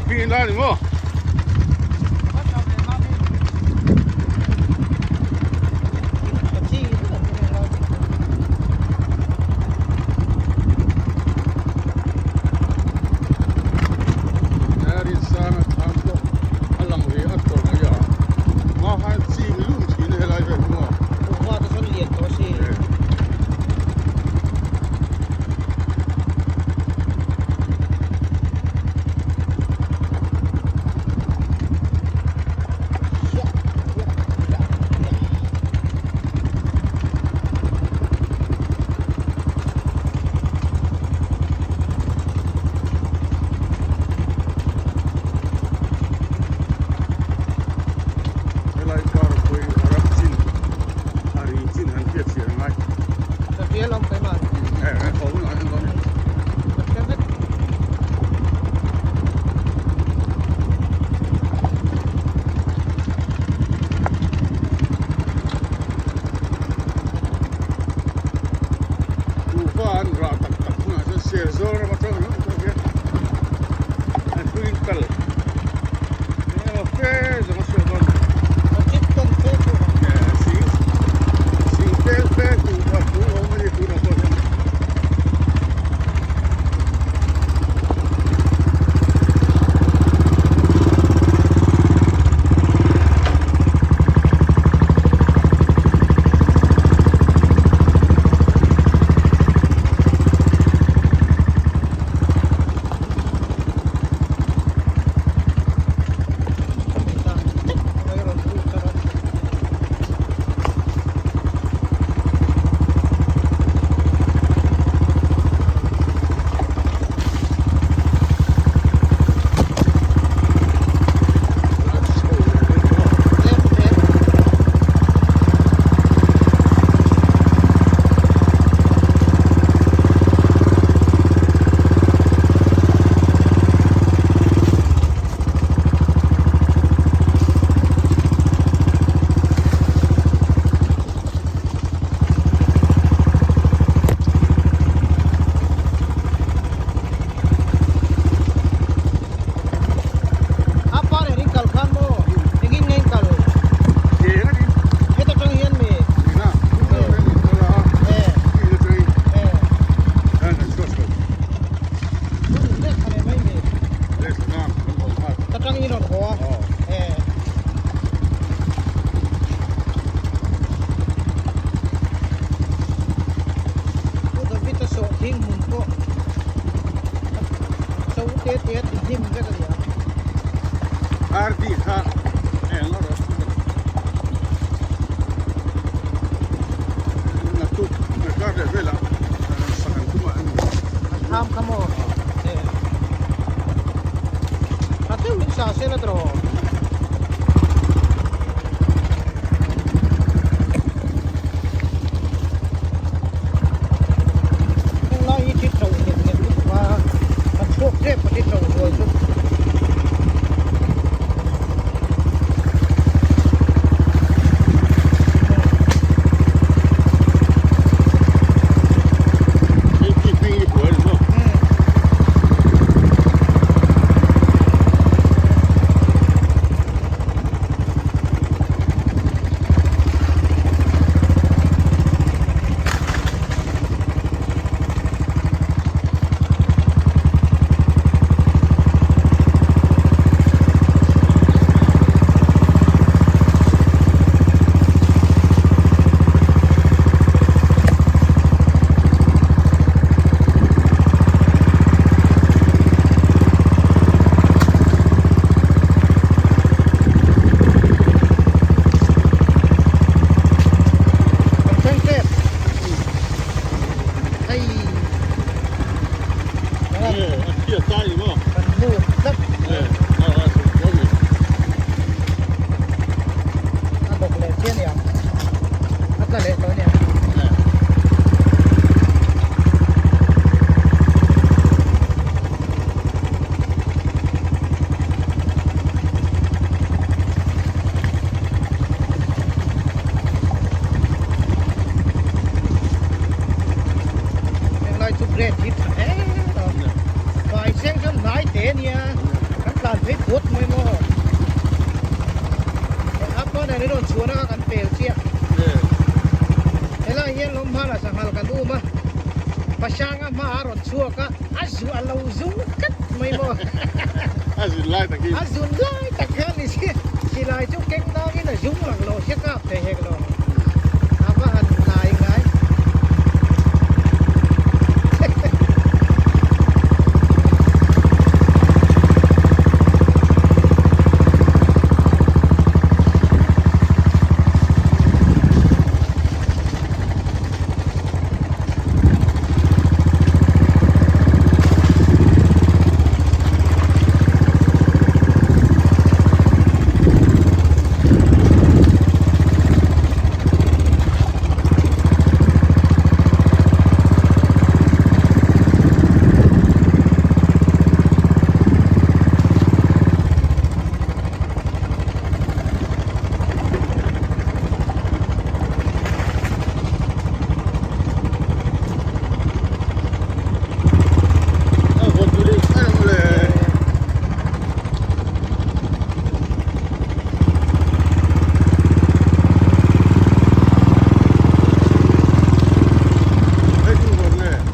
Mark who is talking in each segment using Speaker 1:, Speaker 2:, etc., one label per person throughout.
Speaker 1: Khi in lai ni maw? Rinsanga thlam pawh a lang ve at tawh mai a, hma khan ching lum thin a helai vel hi maw?
Speaker 2: Kuhva te sawn lian tawh a si. Thian i rawn chhuahna kha kan pel chiah. Helai hian Lawmhmala sanghal kan um a, Pasanga hmaah a rawn chhuak a, a zu a lo zung tlat mai maw.
Speaker 1: A zun lai tak hi.
Speaker 2: A zun lai tak kha ni si. Silai chu keng dangin a zung lang lo sia kap thei hek lo. A va han nai ngai.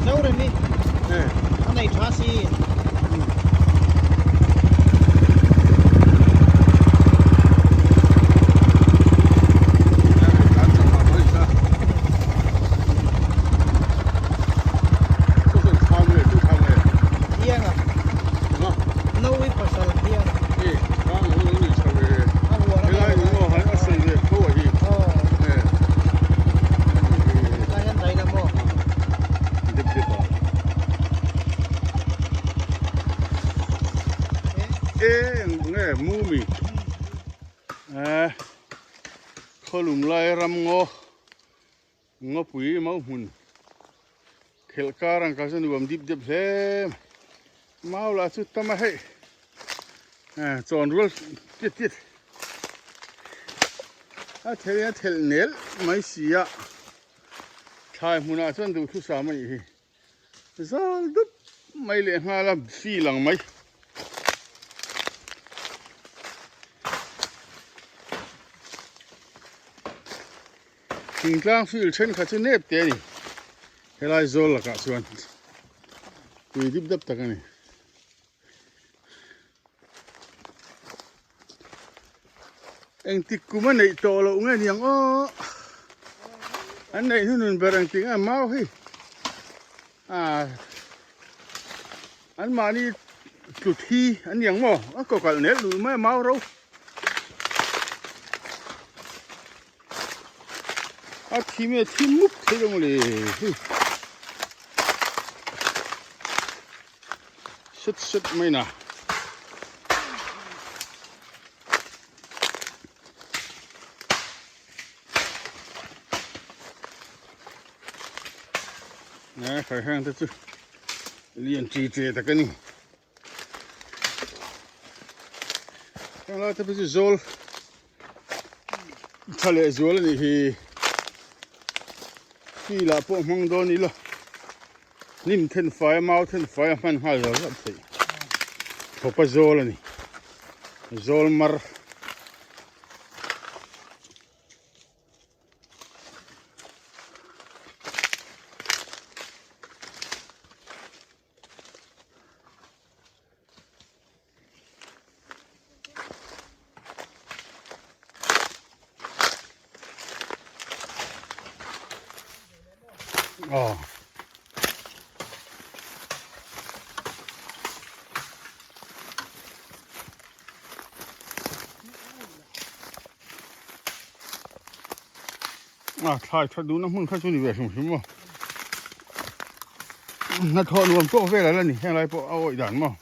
Speaker 2: Zoremi a nei tha si. Thianga Nawi pasal thianga a huan a aw lai hian dai la maw.
Speaker 1: Eng nge mumi khawlum lai ram ngaw ngawpui mau hmun khelh kar ang kha chu nuam dip dep hle mau lah chu tam a hei chawn rual tiat tiat a thei a thelh nel mai si a thlai hmunah chuan duhthusam a nih hi. Zal dup mai leh nghal a feel ang mai. Thingtlang field thenkhat chu nep te a ni. Helai zawl lakah chuan tui dip dap tak a ni. Engtik kum a neih tawh loh nge niang aw an neih hnunun ber engtik nge mau hi ah an mahni tlu thi an niang maw a kaw kalh nel luh mai a mau ro a thi mai a thi mup thei lo mawle hei Set set mai na. Nè, khởi hàng thế chứ liền trì trệ ta cái này Cái đó thế bây giờ rồi Tha leh zual a nih hi. Field ah pawh hmang dawn ila hnim then fai a mau then fai a hman nghal zar zar theih thawpa zawl a ni zawl mar. Aw. A thlai that duhna hmun kha chu ni ve hrim hrim maw. Hnathawh nuam tawk vel ala ni henglai pawh a awih dan maw.